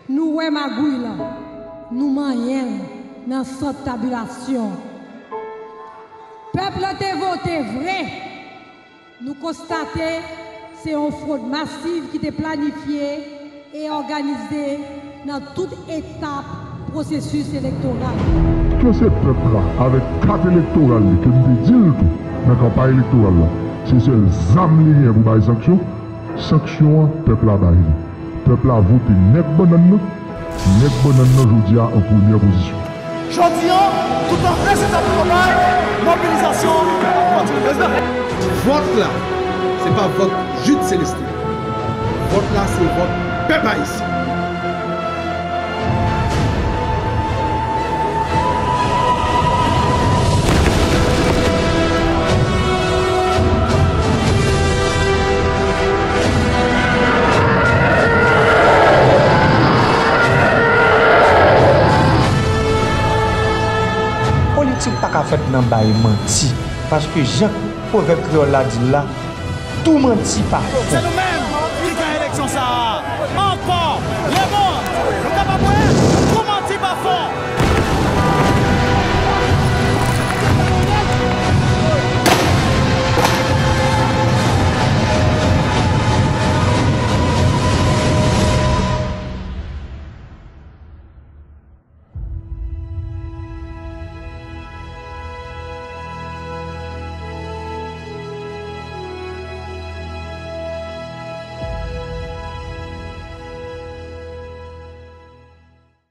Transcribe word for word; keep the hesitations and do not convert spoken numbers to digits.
Nou wè magouy lan, nou manyen l nan sant tabilasyon. Pèp lan te vote vre. Nou konstate se yon fwod masiv ki te planifye e òganize nan tout etap pwosesis elektoral. Ke se pèp la, avèk kat elektoral li, ke m te di l tou nan kanpay elektoral la, se sèl zam li gen pou bay sanksyon, sanksyon an, pèp la bay li. Pèp la vote nèg bannann nan, nèg bannann nan jodi a an premyè pozisyon. Jodi a, tout an rezilta pou kanpay, mobilizasyon ap kontinye. Vòt la, se pa vòt Jude Célestin. Vòt la, se vòt pèp ayisyen. Politik pa ka fèt nan bay manti, paske jan pwovèb kreyòl la di l la, tou manti pa fon. Se nou menm ki gen eleksyon sa a. Ankò, lemonn, nou kapab wè